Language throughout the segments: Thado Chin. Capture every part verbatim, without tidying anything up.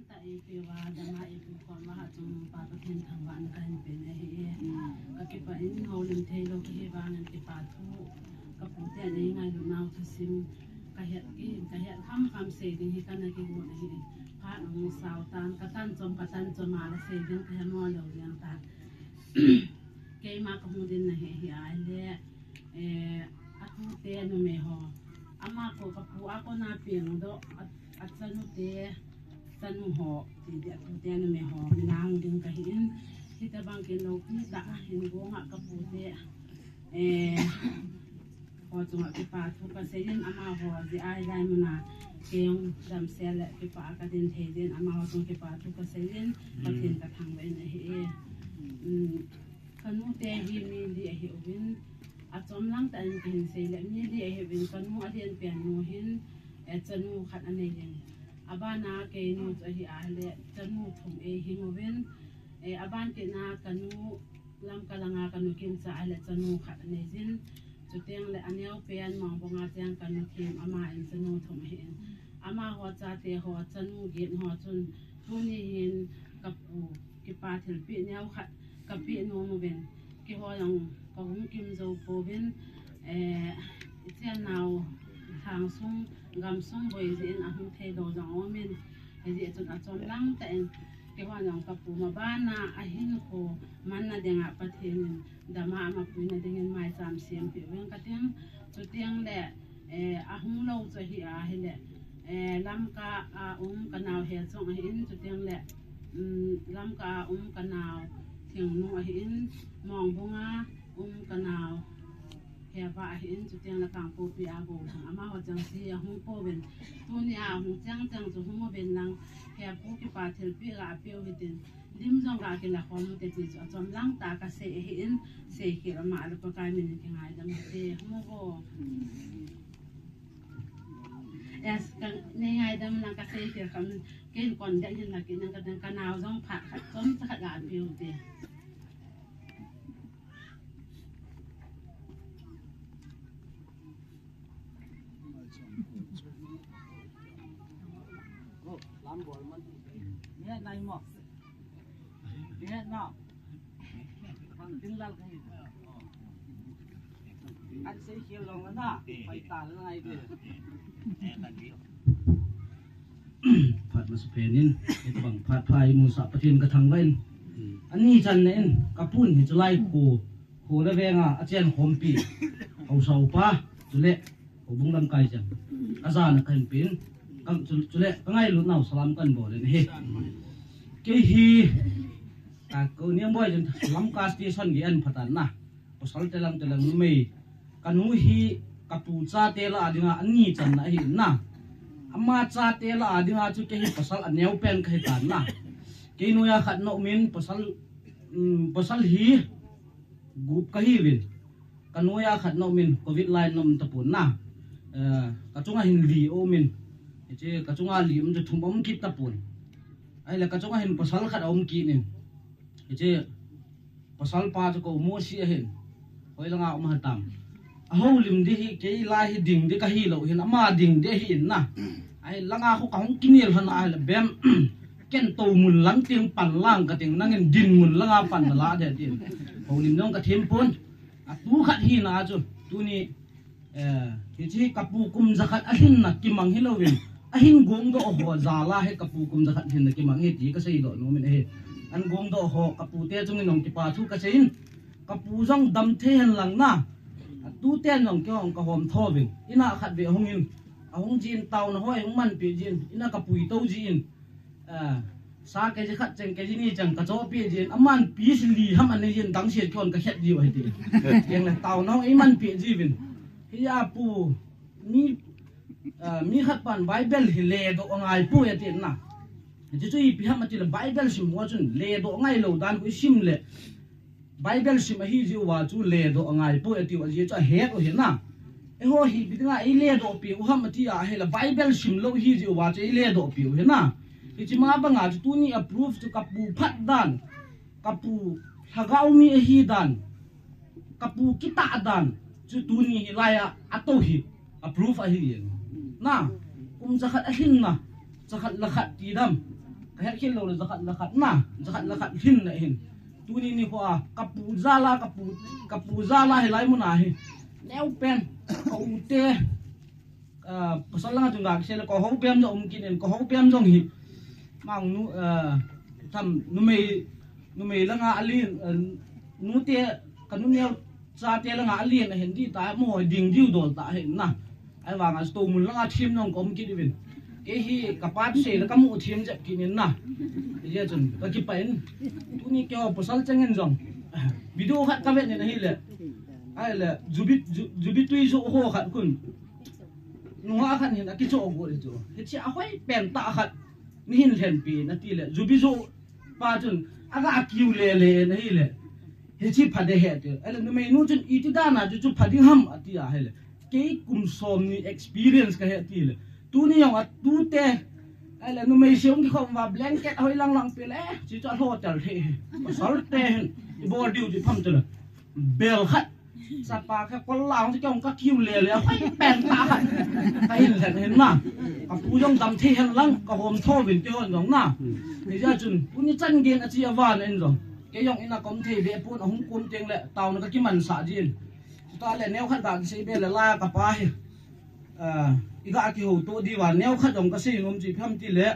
Ta eipeuva, dama eipeu khom uva, achung Pa Pathen thangvahna kahin pen ahi e. Kakipah in, houlim theilou kahi vangin kipathu, kapu te neingailut nau thusim, kahet, kahet hamham sei ding hi kana kigon ahi. Phat hung sao tan, katan chom, katan chom a la sei ding kahe mo lou ding tan. Keima kahung dinna hi, hi ahile, eh, atute numei ho. Ama ko kapu a kona pengdoh, a, achanute, chanu ho, ti di atute numei ho, mina hung ding kahi in, hitobang kin loupi tah a hin gonga kapute, eh, ho chunga kipathu kasei in, amaho jeh a hilai muna kei jong damsel le kipah a kadin thei jeh in, amaho chunga kipathu kasei in, Pathen kathangvah in ahi e. Um, kanute hi mi li ahiuvin, achom lang tah in kahin sei le, mi li ahiuvin, kanu alenpen nu hin, eh, chanu khat anei in. Abana keinu chu ahi ahile, chanu thum eihing uvin, eh, aban kitna kanu Lamka langa kanu Kimcha ahile chanu khat anei jin. Chuteng le aneopen Mongbung a cheng kanu Thim, ama in chanu thum ahin. Amaho chate ho chanu get ho chun tuni hin kapu kipa thilpeh neo khat kapeh nom uvin. Keiho jong kahung kim jou pouvin, eh, ichennau lhangsung, gamsung boi jeh in ahung theilou jong aumin, hijeh chun achom lang tah in, keiho jong kapu mabana ahinkho manna dinga Pathen in dama amapuina dingin maicham sempeh uvin kating, chuteng le, eh, ahung lou chu ahi ahile, eh, Lamka a um kanao Hechong ahin, chuteng le, um, Lamka a um kanao Thingnung ahin, Mongbung a um kanao Heva ahin, chuteng le Kangpokpi a Gousang, amaho chengse ahung pouvin, tuni a ahung cheng cheng chu hung uvin lang, Hepu kipa thilpeh ga apeh u hitin, lim jong ga kila khom ute ti chu achom lang tah a kasei ahin, seikhel ama le Pakai min in kingaidam ute, hung uvo. Yes, ka, neingaidam lang kaseikhel kham, ken kon deh hin la ken nang ka dang kanao jong phat khat chomcha khat ga apeh ute. Phat masa phen in, hitobang phat pha imusah Pathen kathangvah in. Ani channa in, kapun hichu lai kho, kho le venga achen khompi, haosa upa, chule houbung lamkai chang, ajana kahin pen, ka, chu, chule kangailut nau salam kahin bol in ahi. Kei hi, a, ko Niamboi chun Lamka station gei an phatan na. Pasal te lang te lang numei. Kanu hi kapu chate lah a dinga ani channa ahi na. Ama chate lah a dinga chu kei hi pasal aneopen kahi tan na. Kei noiya khat na umin pasal, um, pasal hi gup kahiuvin. Kanoiya khat na umin covid line na um tapon na. Eh, kachunga hin li aumin. Hiche kachunga li um chu thum aum kit tapon. Ahile kachunga hin pasal khat aum kit in. Hiche pasal pa chu kou Mosi ahin. Hoilanga um ham tam. Ahoulim di hi kei lai hi ding di kahi lou hin, ama ding di ahin na. Ahilanga khu kahung kinel lhon ahile bem. Ken tou mun lang ting pan lang kating, nangin din mun langa pan nala de tin. Houlim jong kathem pon. Atu khat hina chu tuni Eh, hiche kapu kum jakhat alhinna kimang hilouvin, ahin gongdoh ho jal a hi kapu kum jakhat hinna kimang hi ti kaseidoh nom in ahi. Ahin gongdoh ho kapute chungin jong kipathu kasei in, kapu jong damthei hen lang na. Atuten jong kei jong kahom tho uvin. Ina khatvei ahungin, ahung jin taona ho ahung manpeh jin, ina kapuitou jin. Ah, sa kg khat cheng kg ni cheng kachohpeh jin, aman piece li ham anei jin, dangset kei jong kakhet jiu ahi ti. Cheng le taona eimanpeh jiuvin. Hiya pu, mi, ah, mi khat pan Bible hi ledoh angai poi atin na. Hichu ipi ham atile Bible sim ho chun ledoh angailou dan khu isim le Bible sim ahi jeh uva chu ledoh angai poi atiu, ajeh chu ahet u ahi na. Eiho hi ipi dinga eiledoh peh u ham ati ahile Bible sim lou ahi jeh uva chu eiledoh peh u ahi na. Hiche ma banga chu tuni a proof chu kapu phat dan, kapu lhagao mi ahi dan, kapu kitah dan chu tuni hilai a atou hi a proof ahi in. Na, kum jakhat alhinna, jakhat le khat ti dam. Ka het khel lou le jakhat le khat na, jakhat le khat hin na hin. Tuni nikho a, ka pu jal a, ka pu, ka pu jal a hilai mun a hi. Neo pen, ka u te, ah, pasal langa chun ga kisei le, ka hou bem jong um kit in, ka hou bem jong hi. Mang nu, ah, tham, numei, numei langa alin, ah, nu te, ka nu neo, Chate langa alien ahin di ta, mo ding diu dol ta hin na. Ahivanga sto mun langa thim jong ka um kit uvin. Kei hi ka pa sei le ka mu thim jep kit in na. Hijeh chun ka kipah in. Tuni keiho pasal chengin jong. Video khat ka vet in ahile. Ahile, jubi, ju-, jubi tui jo ho khat khun. Nungah khat hin akicho go le chu. Hiche ahoi pen tah khat. Nei hin lhenpi in ati le. Jubi jo pa chun, aga kiu lele in ahile. Hiche pha ding ahi ati. Ahile numei nu chun iti dan a chu, chu pha ding ham ati ahile. Kei kum som ni experience ka he ati le. Tuni jong a tute. Ahile numei se hung kikhom uva blanket hoi lang lang pe le. Chi chu alho tel thei. Pasal te hin. I bol diu ti pham chu le. Bel khat. Sapa ka kol lang chu kei jong ka kiu lele. Hoi pen ta. Ka hin lhen hin na. Ka pu jong dam thei hen lang. Ka hom tho vin kihon jong na. Hijeh chun. Tuni chan gei a chi a van in jong. Kei jong ina kom thei ve pon ahung kom teng le taona ka kimansah jin. Chuta le neo khat ga kisei be le la ka pa hi. Ah, i ga kihou to diu va neo khat jong ka sei nom chu ipi ham ti le.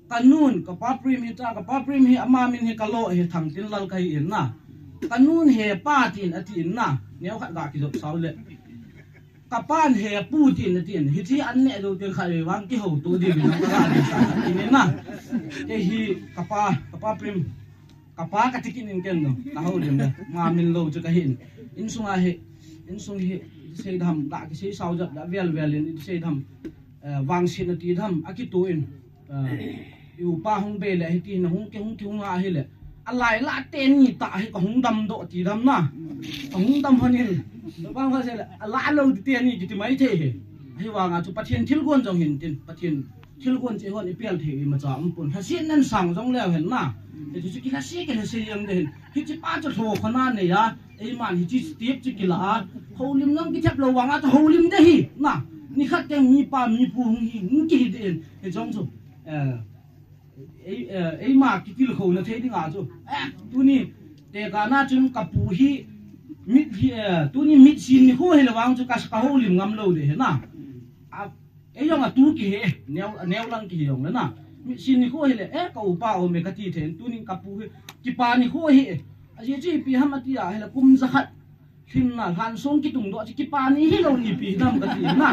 Ka nun, ka pa Prem hi ta, ka pa Prem hi ama min hi ka lo hi Thangtinlal ka hi in na. Ka nun he pa tin ati in na. Neo khat ga kijop sao le. Ka pan he pu tin ati in. Hiche an ne do teng khat vang kihou to diu na ka ga ni sa ati in na. Kei hi ka pa, ka pa Prem. Ka pa kati kit in ken jong, ka houlim le, ma min lo chu ka hin. Insung a hi, insung hi, sei dam, ga kisei sao jep da, vel vel in, sei dam, eh, vangset ati dam, akito in, eh, i upa hung be le, hiti na hung ki, hung ki, hung a hi le. Alai la teni ta hi ka hung dam doh ti dam na. Ka hung dam hon in. Bang ka sei le, ala lo teni kiti mai thei hi. Ahivanga chu Pathen thilgon jong hin tin, Pathen Thilgon che hon i pel thei imacha um pon. Lhasetna sang jong leu hen na. Hichu chu kilhase, kilhase jeng de hin. Hiche pa chu lho khona nei a. Eiman hiche step chu kila a. Houlim jong kithep lou vanga chu houlim de hi. Na. Nikhat teng mi pa mi pu hung hi, hung kihi de hin. Hiche jong chu. Eh, ei, eh, eima kitilkhouna thei dinga chu. Eh, tuni. Tekahna chun ka pu hi. Mit hi, eh, tuni mitsin nikho hi le vang chu ka, ka houlim ngam lou de hi na. A, Ei jong a tu kihe, neo, neo lang kihe jong le na. Mitsin nikho hi le, eh, ka upa o me ka ti thei, tuni ka pu hi, kipa nikho hi, eh. Ajeh chu ipi ham ati a, hi le kum jakhat. Lhin na, lhan song kitung doh, chu kipa ni hi lou ni pi dam ka ti na.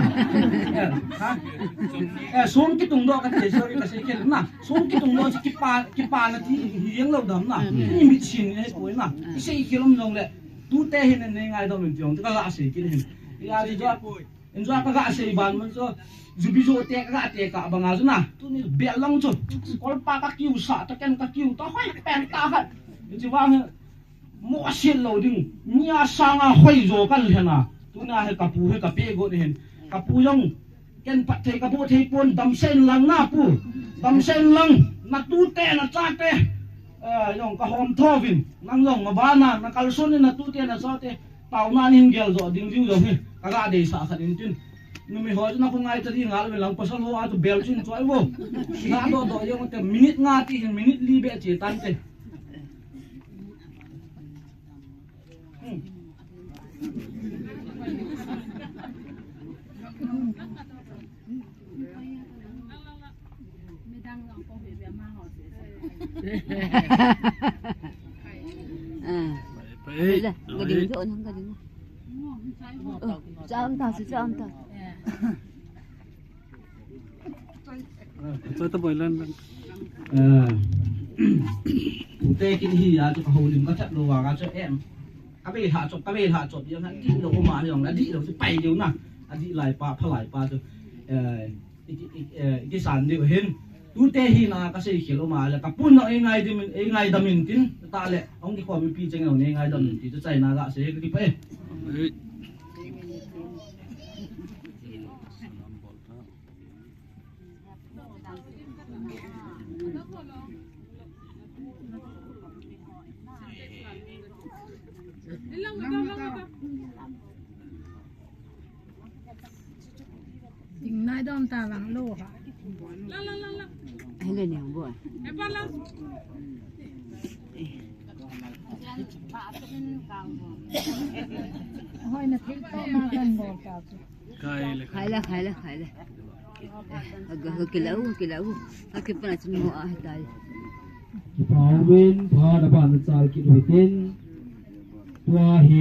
Eh, ha? Eh, song kitung doh ka ti, sorry, ka sei khel na. Song kitung doh, chu kipa, kipa na ti, hi jeng lou dam na. Ni mitsin ni hi poi na. I sei khel um jong le, tute hi nen nei ngaidam in ti jong, chu ka ga sei kit hin. I a di jo, Enjoy ka ga sei ban mun chu. Jubi jo te ka ga te ka banga chu na. Tuni bel lang chu. Kolpa ka kiu sa ta ken ka kiu ta hoi pen ta khat. Chu vang hi. Mo sil lo ding. Nia sanga hoi jo kan hena. Tuna he ka pu he ka pe go ni hen. Ka pu jong. Ken pat thei ka bo thei pon damsen lang na pu. Damsen lang. Na tu te na cha te. Eh, jong ka hom tho vin. Nang jong ma ba na. Na kalson na tu te na cha te. Taona nin gel jo ding diu jong hi, ka ga deisah khat in tin. Numei ho chu na khongai ta ding ngal ve lang pasal ho a chu bel chu in choi vo. Ga doh doh jong te minute nga ti hin minute li be che tan te. Hmm. Ah. Pai, pai. Pai le, ka ding doh nang ka ding. Oh, cham ta, si cham ta. Choi ta boi lan lan. Eh. Te kin hi a chu ka houlim ka thep lou va ka chu em. Ka be ha chop, ka be ha chop, yang ha, dih lou, uma, yang la, dih lou, chu pai lou na. A dih lai pa, pha lai pa chu. Eh, i, i, eh, i kisan diu hin. Tute hi na ka sei khel uma le, ka pun na ei ngaidam in, ei ngaidam in tin, ta le, ong ki khom pi cheng ei ngaidam in tin, chu chai na ga sei ka ki pa e. Ding nai dom ta vang lo ha. Hello ni. Bol. Khai le, khai le, khai le, khai le. Aga, aga kilau, kilau. Aki pa na chun mo a tai. Kipauvin, pha na pa na chal kit u hitin. Tua hi